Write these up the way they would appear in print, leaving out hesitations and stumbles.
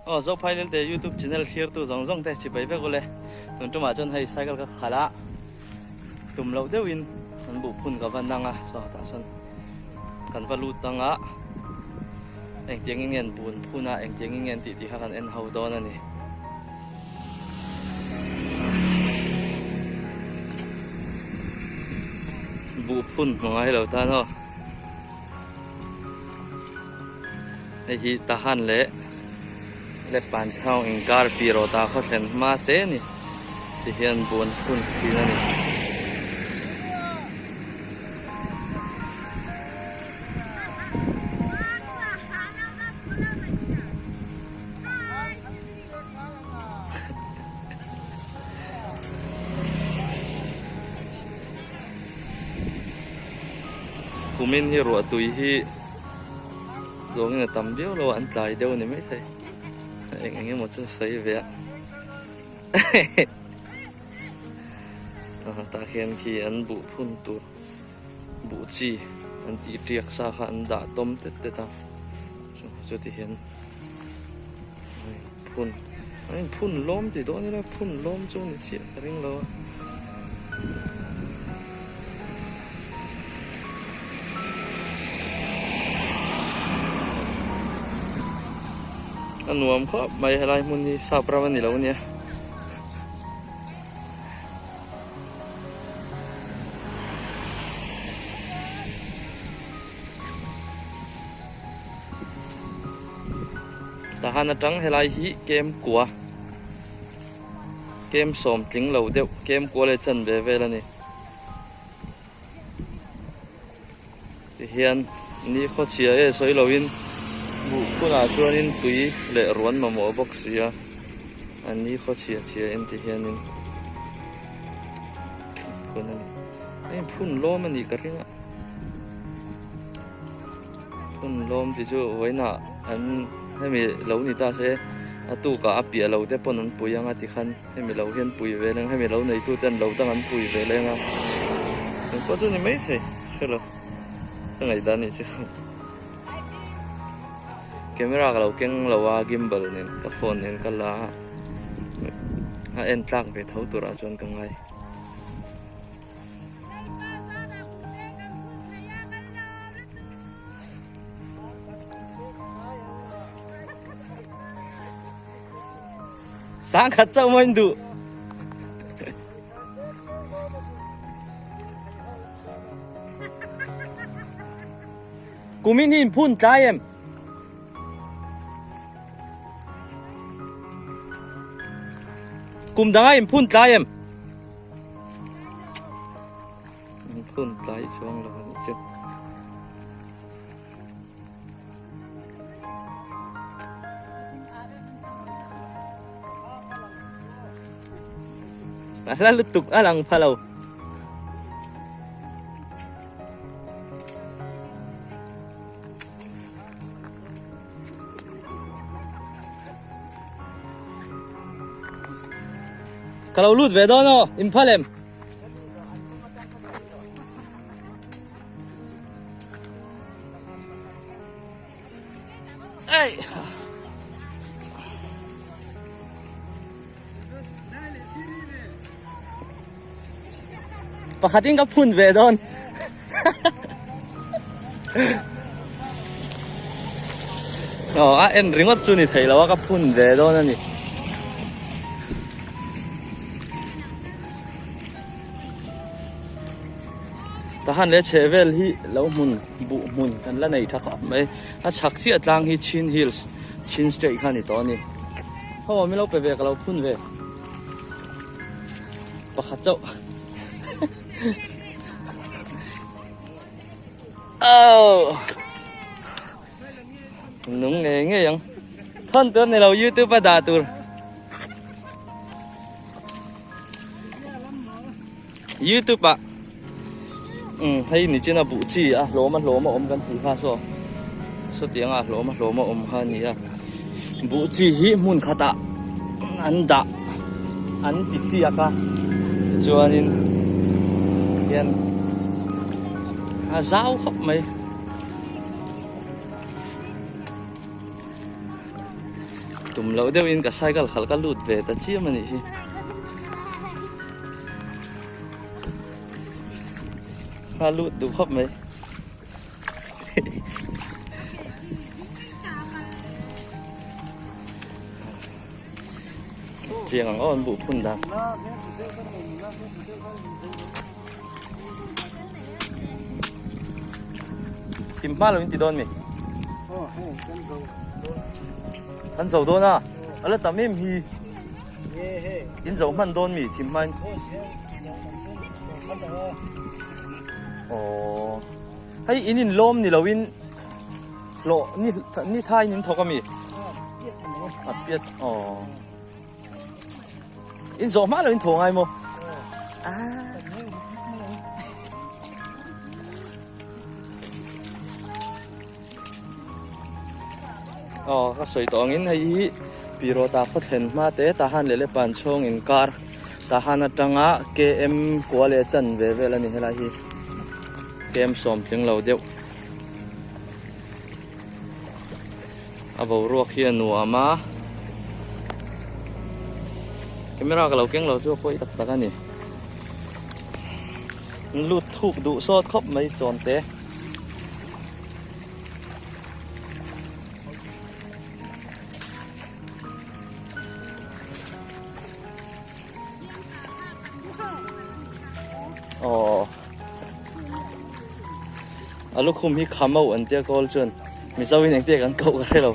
Aw Zophai Lelte YouTube channel thlirtu zawng zawng te chibai vek ule. Tun tumah chuan hei cycle ka khalh a, tum loh deuhin kan buh phun ka va nang a, saw tah sawn kan va lut ang a, engtiangin nge an bun phun a, engtiangin nge an tih tih kha kan en ho dawn a ni. Buh phun hmu ngai lo tan aw. Hei hi Tahan leh Leppanchhang inkar pi rawta khaw thlen hma te a ni ti hian buan hun thin a ni. Kumin hi ruah tui hi zawngin a tam viau lo a an tlai deuh a ni maithei eng eng emaw chu sawi ve a tah hian khi an buh phun tur buh chi an tih tiak sa kha an dah tawm tet tet a chuti hian phun an in phun lawm tih dawn ila phun lawm chu ni chiah ka ring lo a. A nuam khawp mai helai hmun hi sap ram a ni lo ania. Tahan atang helai hi kem kua kem sawm tling lo deuh kem kua leh chan ve vel a ni tihian ni khaw chhia e sawi lo in buh phunah chuanin tui leh ruan mamawh bawk si a a ni khaw chhia chhia in tihianin phun a ni a inphun lawm a nih ka ring a. Hun lawm tih chu vawiinah an hemi lo ni ta se a tukah a piah lo te pawn an pui ang a tikhan hemi lo hian pui ve leng hemi lo neitu ten lo dang an pui ve leng a engpawh chu ni maithei hrelo ka ngaihdan nih chu camera ka lo keng lo a gimbal nen ka phone nen ka la a a en tlak ve tho turah chuan ka ngai. Sang khat chauh maw in duh. Kumin hi in phun tlai em? Kum dangah in phun tlai em? An phun tlai chuang lo a nih chu. A hla lutuk a lang pha lo. Ka lo lut ve dawn aw, in phal em? Ei! Pakhatin ka phun ve dawn. Aw a en ringawt chu ni thei lo a ka phun ve dawn a ni. Tahan leh chheh vel hi lo hmun buh hmun kan la nei tha khawp mai. A chhak chiah tlang hi Chin Hills, Chin State kha a ni tawh a ni. Ho min lo pe ve ka lo phun ve. Pakhat chauh. Oh. Nung ngei ngei ang. Thon tur ni lo YouTube a dah tur. YouTube a. Um hei ni china buh chi a hlawm a hlawm a awm kan tih kha saw. Sawtiang a hlawm a hlawm a awm kha a ni a. Buh chi hi hmun khatah an dah an ti tiak a tichuanin hian a zau khawp mai. Tum loh deuhin ka cycle khalh ka lut ve ta chiam a nih hi. A lut duh khawp mai. Chiang ang aw an buh phun dan. Thim hma lo in ti dawn mi? Kan zo dawn a, a la tam em hi. In zo hman dawn mi thim hma in. Aww. Hei in in lawm ni lo in hlawh ni ni thai in thawk a mi? A piat aww. In zawh hma lo in thaw ngai maw? Aw ka sawi tawh angin hei hi Pirawta khaw thlen hma te Tahan leh Lepan chhawng inkar Tahan atanga KM kua leh chan ve vel a ni helai hi KM sawm tling lo deuh A boruak hi a nuam a, camera ka lo keng lo chu a pawi tak tak a ni. Lut thuk duh sawt khawp mai chawn te. Aw. A lukhum hi Khamau an tia kawl chuan Mizo in engte kan koh ka hre lo.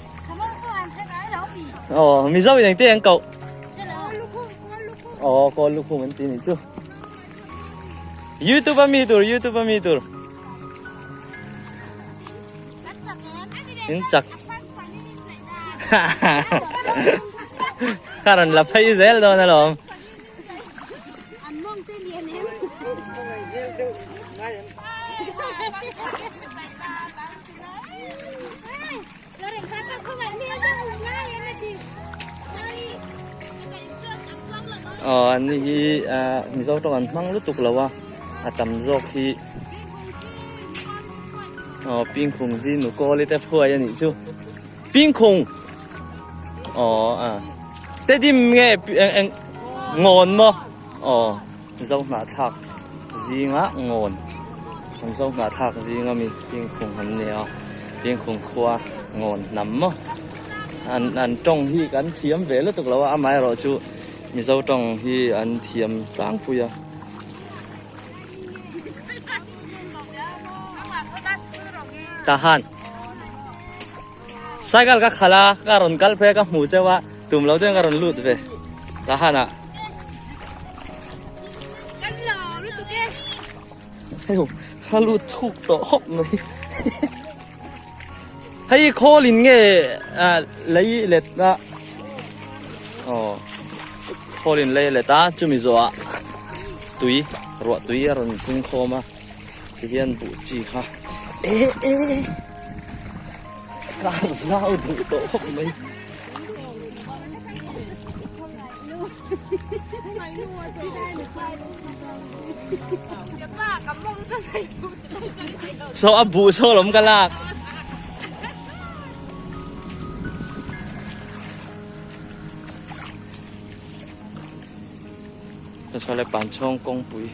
Aw Mizo in engte an koh. Aw kawl lukhum an ti ni chu. YouTube a mi tur YouTube a mi tur. In chak. Ka rawn la phei zel dawn alawm. Aw an ni hi ah Mizo tawng an hmang lutuk lo a a tam zawk hi aw pingkhung ji nu kawl te phuai a nih chu pingkhung aw a tedim nge eng eng ngawn maw aw. Zo hnahthlak zinga ngawn an zo hnahthlak zinga mi Pingkhung an ni a, Pingkhung khua ngawn hnam maw an an tawng hi kan thiam ve lutuk lo a, amaherawh chu Mizo tawng hi an thiam tlangpui a. Tahan Cycle ka khalh a, ka rawn kal phei a ka hmu cheu a, tum lo deuhin ka rawn lut ve Tahan ah. Hei ka lut thuk tawh khawp mai. Hei khawl in nge lei let a aw khawl in lei let a chumi zawhah tui ruah tui a rawn tlung khawm a tihian buh chi kha eh eh. Kar zau duh tawh khawp mai. So a buh so lawm ka lak. Saw le panchhawng kawngpui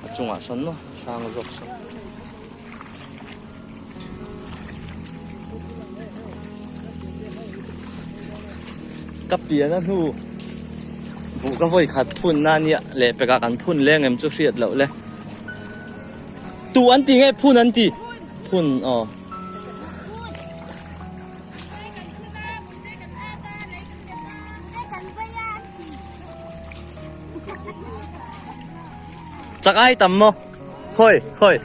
a chungah sawn maw sang zawk sawn. Ka pian a hnu buh ka vawi khat phun na nia leh pekah kan phun leng em chu hriat loh le tu an ti nge phun an ti phun aw. Chak ai tam maw? Khawi, khawi.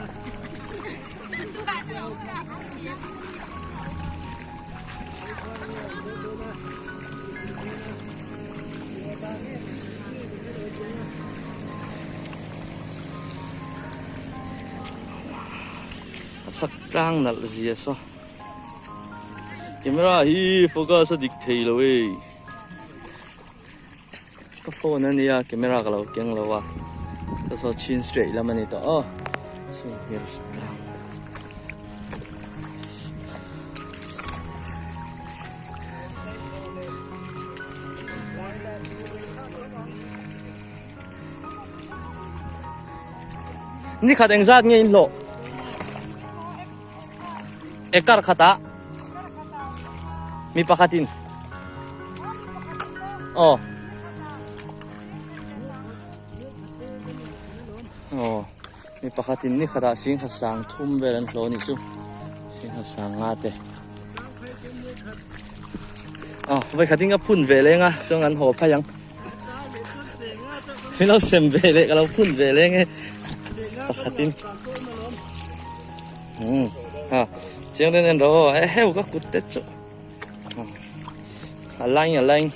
A chhak tlang nalh zia saw. Camera hi focus a dik thei lo e. Ka phone a nia camera ka lo keng lo a ka saw chhin straight lam a ni tawh aw chhin hmel tlang. Ni khat engzat nge in hlawh? Ekar khatah mi pakhatin aw aw mi pakhatin ni khatah singha sang thum vel an hlawh a nih chu singha sang nga te aw vawikhatin ka phun ve leng a chuan an haw phai ang. Min lo sem ve leh ka lo phun ve leng e pakhatin um ha chiang den en ro e heu ka kut te chu a line a line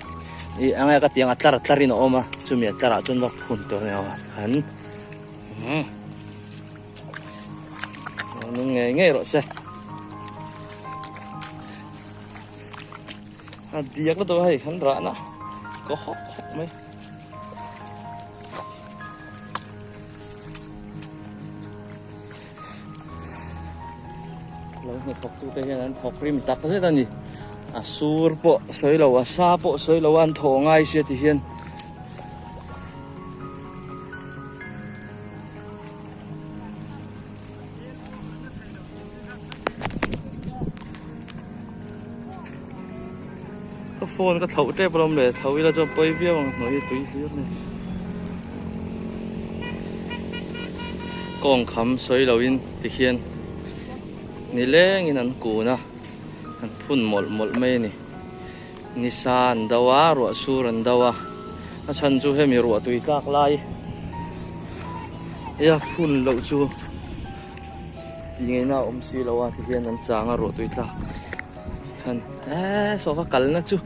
i anga ka tiang a tlar tlar in a awm a chumi a tlarah chuan va phun tur a ni a han um nung ngei ngei rawh se. A diak lutuk a hei kan rahna kaw hawk hawk mai. Lo hnathawk tute hian an thawk rim tak zet a ni. A sur pawh sawi lo a sa pawh sawi lo a an thawh ngai sia ti hian. Ka phone ka thlauh tep alawm le thlauh ila chuan pawi viau ang hnuai hi tui hlir a ni. Kawng kham sawi lo in ti hian nileng in an kun a an phun mawlh mawlh mai a ni. Nisa an do a ruah sur an do a a chhan chu hemi ruah tui tlak lai ia phun loh chu. Tih ngaihna a awm si lo a tihian an chang a ruah tui tlak khan eee saw ka kalna chu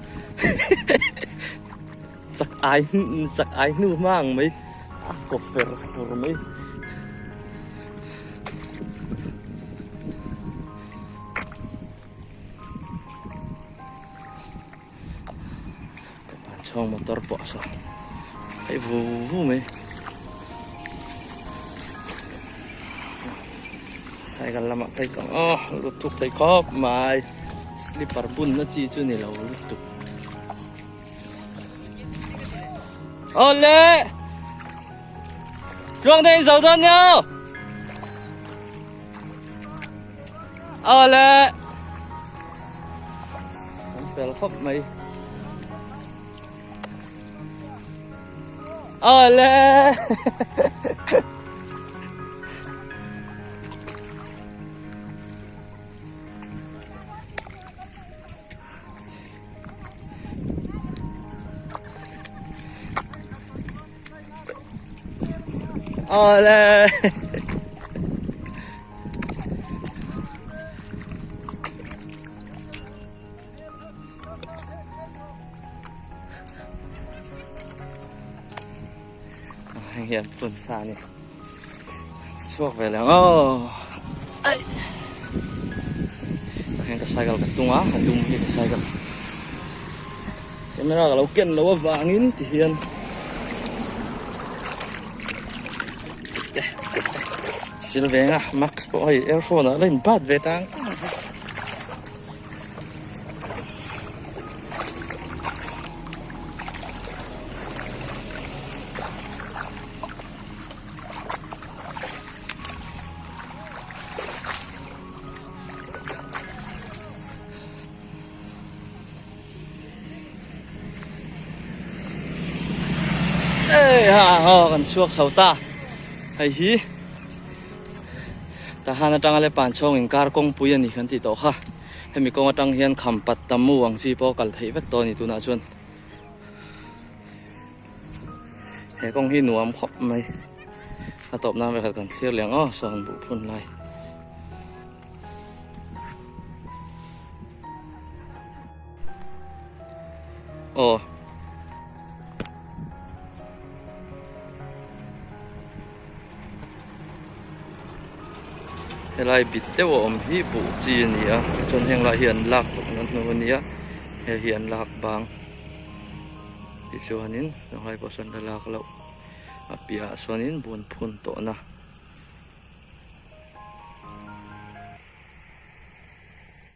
chak ai chak ai hnu hma ang mai a kaw fer fur mai. Chhawng motor pawh saw hei vu vu mai cycle lamah phei ka aw lutuk thei khawp mai slipper bun na chi chu ni lo lutuk awle tluang te in zo dawn nia Awle Kan fel khawp mai Awle Awle Hei hian phun sa a ni chhuak ve leh ang aw aih heng ka cycle ka tung a a dum hi ka cycle camera ka lo ken loh avangin ti hian sil ve ang a mask pawh hei earphone ah la in bat ve tang tang a. Ei ha aw kan chhuak chho ta hei hi Tahan atanga le Panchhawng inkar kawngpui a ni kan tih tawh kha hemi kawng atang hian kham pat tamu ang chi pawh a kal theih vek tawh a ni tunah chuan he kawng hi nuam khawp mai a tawp nan vekhat kan thlir leh ang aw saw han buh phun lai. Aw. Helai bit deuh a awm hi buh chi a ni a chuan heng lai hi an lak tawh na hnu a ni a hei hi an lak bang tichuanin helai pawh sawn la lak loh a piahah sawnin buan phun tawh na.